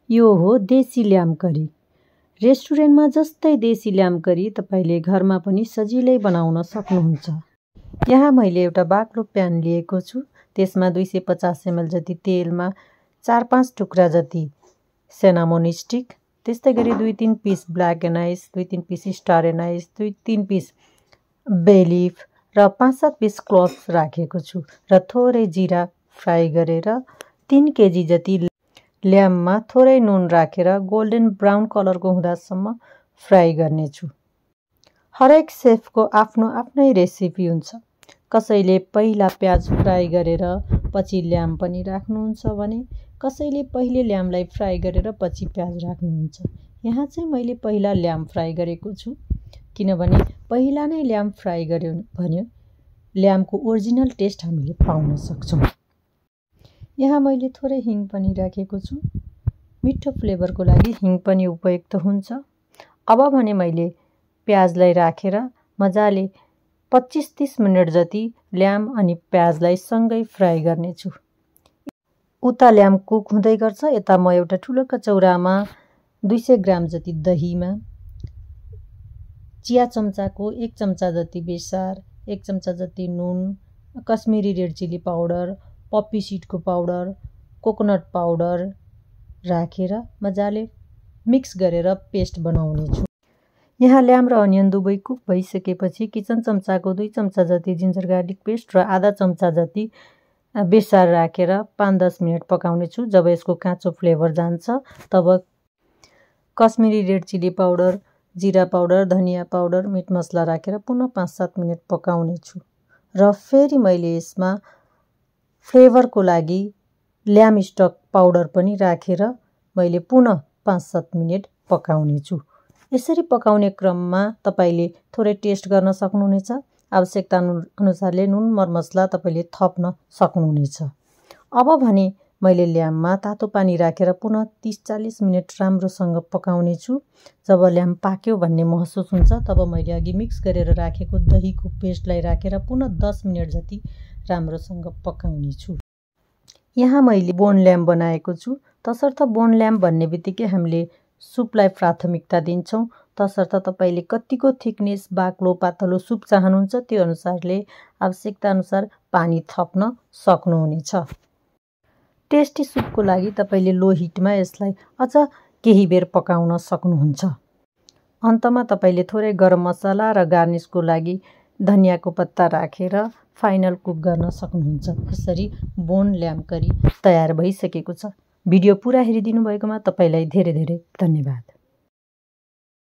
यो हो देसी ल्याम्प करी। रेस्टुरेन्टमा जस्तै देसी ल्याम्प करी तपाईले घरमा पनि सजिलै बनाउन सक्नुहुन्छ। यहाँ मैले एउटा बाक्लो प्यान लिएको छु। त्यसमा 250 ml जति तेलमा 4-5 टुक्रा जति सिनामोन स्टिक, त्यस्तै गरी 2-3 piece black anise, 2-3 piece star anise, 2-3 piece bay leaf र 5-7 पिस क्लोव्स राखेको छु र थोरै जिरा फ्राई गरेर 3 केजी जति ल्याम्पमा थोरै नुन राखेर गोल्डन ब्राउन कलरको हुँदासम्म फ्राई गर्नेछु। हरेक सेफको आफ्नो आफ्नै रेसिपी हुन्छ। कसैले पहिला प्याज फ्राई गरेर पछि ल्याम्प पनि राख्नुहुन्छ भने कसैले पहिले ल्याम्पलाई फ्राई गरेर पछि प्याज राख्नुहुन्छ। यहाँ चाहिँ मैले पहिला ल्याम्प फ्राई गरेको छु, किनभने पहिला नै ल्याम्प फ्राई गर्यो भने ल्याम्पको ओरिजिनल टेस्ट हामीले पाउन सक्छौँ। यहाँ मैले थोरै हिङ पनि राखेको छु। मिठो फ्लेभरको लागि हिङ पनि उपयुक्त हुन्छ। अब भने मैले प्याजलाई राखेर मजाले 25-30 मिनट जति ल्याम्प अनि प्याजलाई सँगै फ्राई गर्नेछु। उता ल्याम्प कुक हुँदै गर्छ, यता म एउटा ठुलो कचौरामा 200 ग्राम जति दहीमा चिया चम्चाको 1 चम्चा जति बेसार, 1 चम्चा जति नुन, Kashmiri red chilli powder, poppy सीडको पाउडर, कोकोनट पाउडर राखेर मजाले मिक्स गरेर पेस्ट बनाउने छु। यहाँ ल्याम्प र अनियन दुवै कुक भइसकेपछि किचन चम्चाको 2 चम्चा जति जिन्जर गार्लिक पेस्ट र आधा चम्चा जति बेसार राखेर 5-10 मिनट पकाउने छु। जब यसको काँचो फ्लेभर जान्छ तब कश्मिरी रेड चिली पाउडर, जिरा पाउडर, धनिया पाउडर, मिट मसला राखेर पुनः 5-7 मिनट पकाउने छु र फेरि मैले यसमा फ्लेभरको लागि ल्याम्प स्टक पाउडर पनि राखेर मैले पुनः 5-7 मिनट पकाउने छु। यसरी पकाउने क्रममा तपाईले थोरै टेस्ट गर्न सक्नुहुनेछ। आवश्यकता अनुसारले नुन मरमसला तपाईले थप्न सक्नुहुनेछ। अब भने मैले ल्याम्पमा तातो पानी राखेर पुनः 30-40 मिनट राम्रोसँग पकाउने छु। जब ल्याम्प पाक्यो भन्ने महसुस हुन्छ तब मैले अघि मिक्स गरेर राखेको दहीको पेस्टलाई राखेर पुनः 10 मिनट जति राम्रोसँग पकाउने छु। यहाँ मैले बोन ल्याम्प बनाएको छु। तसर्थ बोन ल्याम्प भन्ने बित्तिकै हामीले सुपलाई प्राथमिकता दिन्छौँ। तसर्थ तपाईले कतिको थिकनेस बाक्लो पातलो सुप चाहनुहुन्छ त्यो अनुसारले आवश्यकता अनुसार पानी थप्न सक्नुहुनेछ। टेस्टी सुपको लागि तपाईले लो हिटमा यसलाई अझ केही बेर पकाउन सक्नुहुन्छ। अन्तमा तपाईले थोरै गरम मसला र गार्निसको लागि धनियाको पत्ता राखेर फाइनल कुक गर्न सक्नुहुन्छ। यसरी बोन ल्याम्प करी तयार भइसकेको छ। भिडियो पुरा हेरिदिनु भएकोमा तपाईलाई धेरै धेरै धन्यवाद।